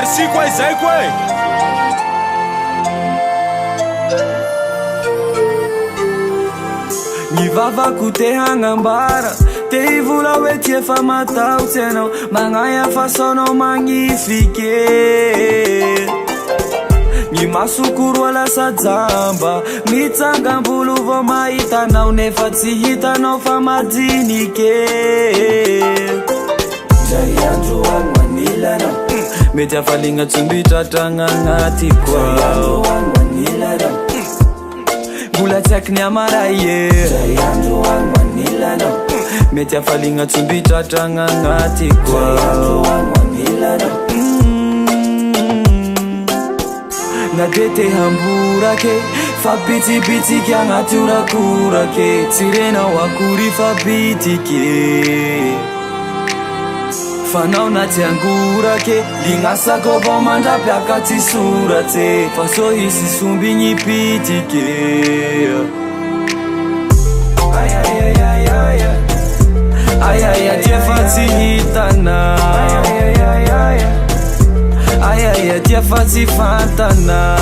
Merci koa izay koa e. Ny vavako te hagnambara, te hivola hoe ty efa matahotsy anao, magnahy afasaonao magnifike. Ny masoko roa lasa jamba, mitsangam-bolo vao mahita anao, nefa tsy hitanao fa madinike. Ndray andro agny manilanao, mety hafaliagna tsy mitratragna agnatiko ao. Mbola tsy haiko ny hamaray e. Ndray andro agny manilanao, mety hafaliagna tsy mitratragna agnatiko ao. Na de te hamborake fa bitsibitsika agnaty horakorake, tsy renao akory fa bitike. Fanao na tsy angorake, lignasako avao mandra-piakatsy soratse, fa so hisy sombigny pitike. Ay ay ay ay ay ay ay ay, ty fa tsy hitanao. Ay ay ay ay ay ay, ty fa tsy fantanao.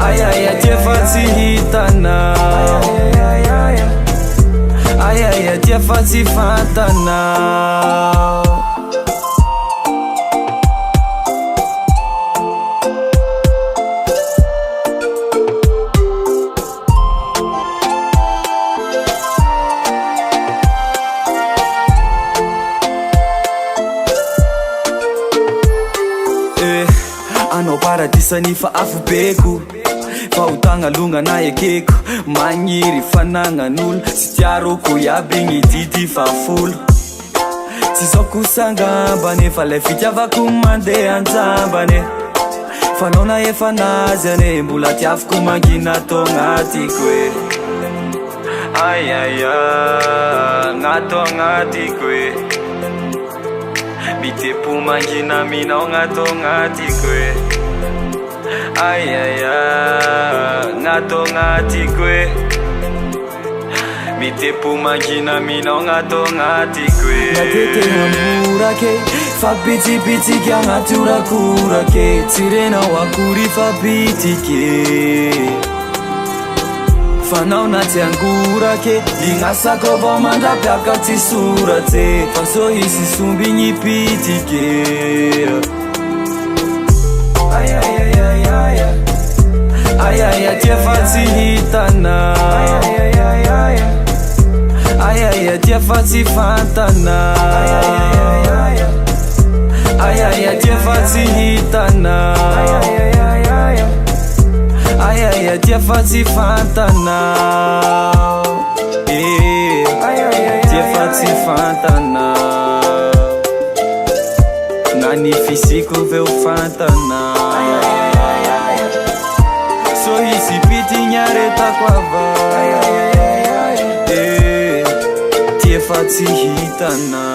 Ay ay ay, ty fa tsy hitanao. Ay ay ay, ty fa tsy fantanao. Eh, anao paradisany fa afobeko, fahotagna alongana ekeko, magniry fanagnan'olo sy tiaroko iaby igny didy fahafolo. Tsy zao kosa angambany fa lay fitiavako mandeha anjambany, fanao na efa nazy ane mbola tiaviko mangina ato agnatiko e. Ay ay ay, agnato agnatiko e, mitepo mangina aminao agnato agnatiko e. Ay ay ay, agnato agnatiko e, mitepo mangina aminao agnato agnatiko e. Na de te hamborake fa bitsibitsika agnaty horakorake, tsy renao akory fa bitike. Fanao na tsy angorake, lignasako avao mandra-piakatsy soratse, fa so hisy sombigny pitike. Ay ay ay ay ay ay ay ay, ty fa tsy hitanao. Ay ay ay ay ay ay, ty fa tsy fantanao. Ay ay ay, ty fa tsy hitanao. Ay ay ay, ty fa tsy fantanao. Eh, ty fa tsy fantanao. Na ny fisiko veo fantanao. So hisy pitigny aretako avao. Eh, ty fa tsy hitanao.